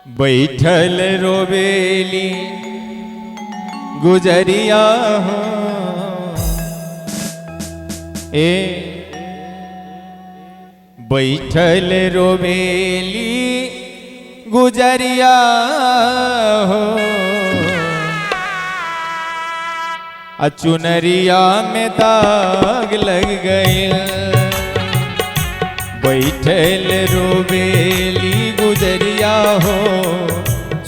बैठल रोवेली गुजरिया हो ए बैठल रोवेली गुजरिया हो आ चुनरिया में दाग लग गइल। बैठल रोवेली गुजरिया हो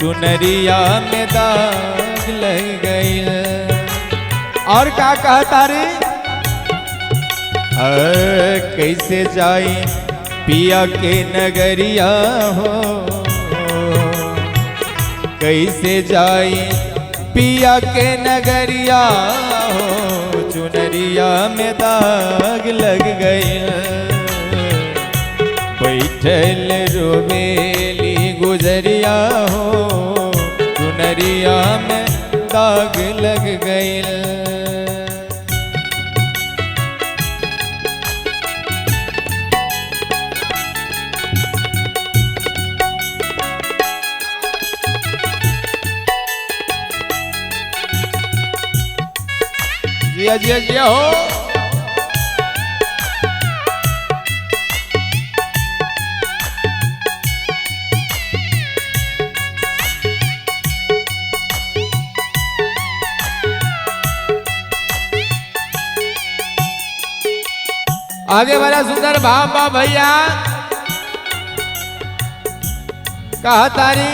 चुनरिया में दाग लग गइल। और का कहता रे कैसे जाई पिया के नगरिया हो, कैसे जाई पिया के नगरिया हो चुनरिया में दाग लग गइल। बैठल रोवेली गुजरिया हो चुनरिया में दाग लग गइल। जिया जिया जिया हो। आगे बड़ा सुंदर भाव बा भैया, कहा तारी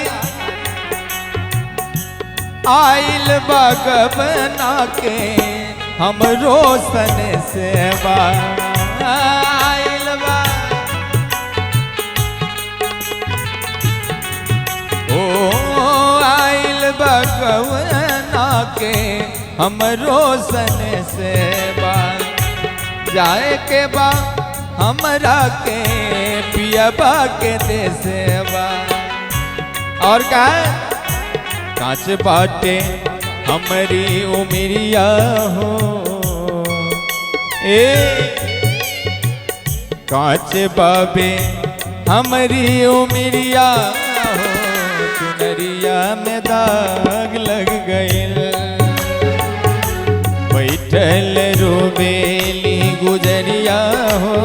आइल बाग बना के हम रोशन सेवा आइल बा ओ आइल बगवना के हम रोशन सेवा जाए के बा हमरा के पियबा के दे सेवा। और का कांच बाटे हमरी उमरिया हो ए कांच बाबे हमरी उमरिया हो चुनरिया में दाग लग गइल। बैठल रोवेली गुजरिया हो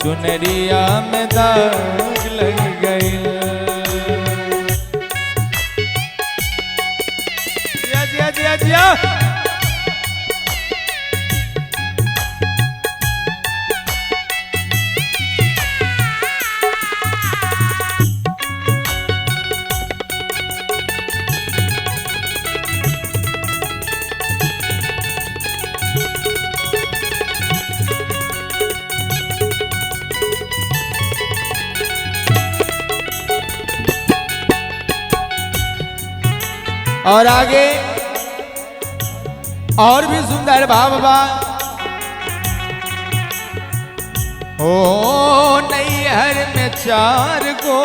चुनरिया में दाग लग गइल। जिया जिया जिया। और आगे और भी सुंदर भाव बा ओ नैहर में चार गो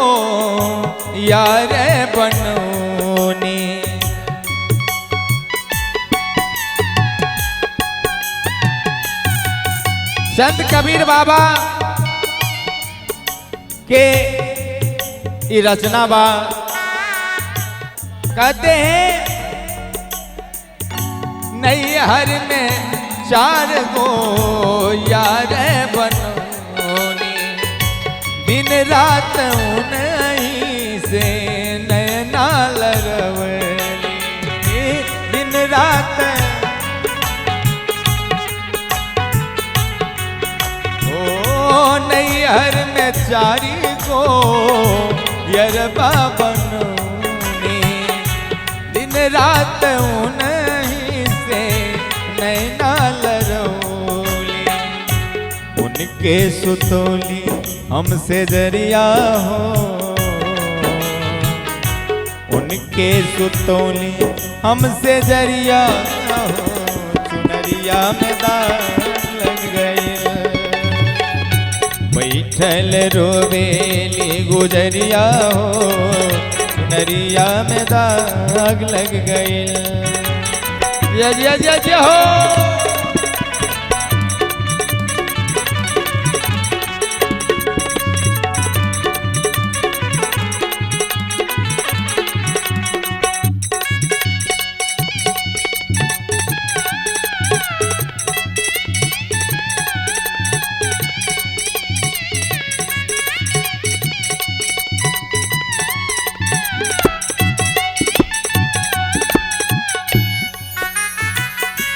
यार बनोनी संत कबीर बाबा के ई रचना बा। कहते हैं नैहर में चार गो यार बनोनी दिन रात उन्हीं से नैना लरवली दिन रात ओ नैहर में चारी गो यरबा बनोनी दिन रात उन्हीं से नैना लरौली उनके सुतोली हमसे जरिया हो उनके सुतोली हमसे जरिया हो चुनरिया में दाग लग गइल। बैठल रोवेली गुजरिया हो चुनरिया में दाग लग गइल। जय जय जय जय हो।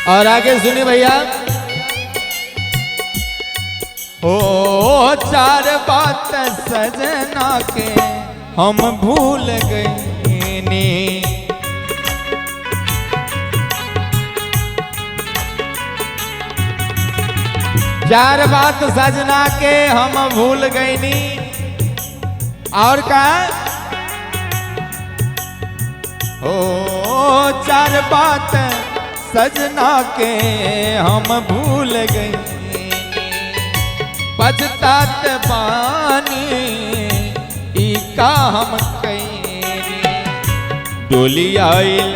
और आगे सुनिए भैया, ओ चार बात सजना के हम भूल गईनी, चार बात सजना के हम भूल गईनी। और का ओ चार बात सजना के हम भूल गईनी, पछतात बानी ई का हम कईनी। डोली आइल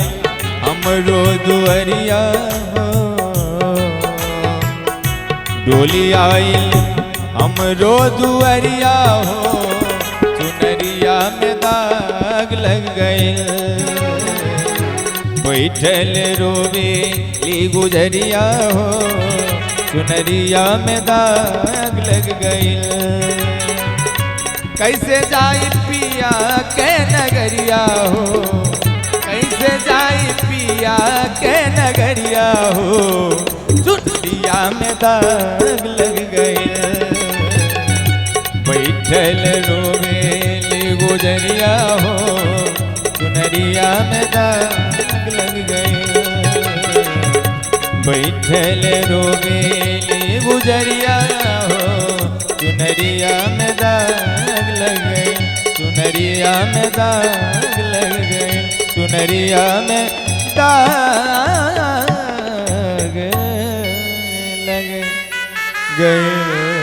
हमरो दुअरिया हो, डोली आइल हमरो दुअरिया हो, चुनरिया में दाग लग गइल। बैठल रोवे ली गुजरिया हो, चुनरिया में दाग लग गइल। कैसे जाई पिया के नगरिया हो, कैसे जाई पिया के नगरिया हो, चुनरिया में दाग लग गइल। बैठल रोवे ली गुजरिया हो, चुनरिया में दाग लग गइल। बैठल रोवे ली गुजरिया हो, चुनरिया में दाग लग गइल, चुनरिया में दाग लग गइल, चुनरिया में दाग लग गइल।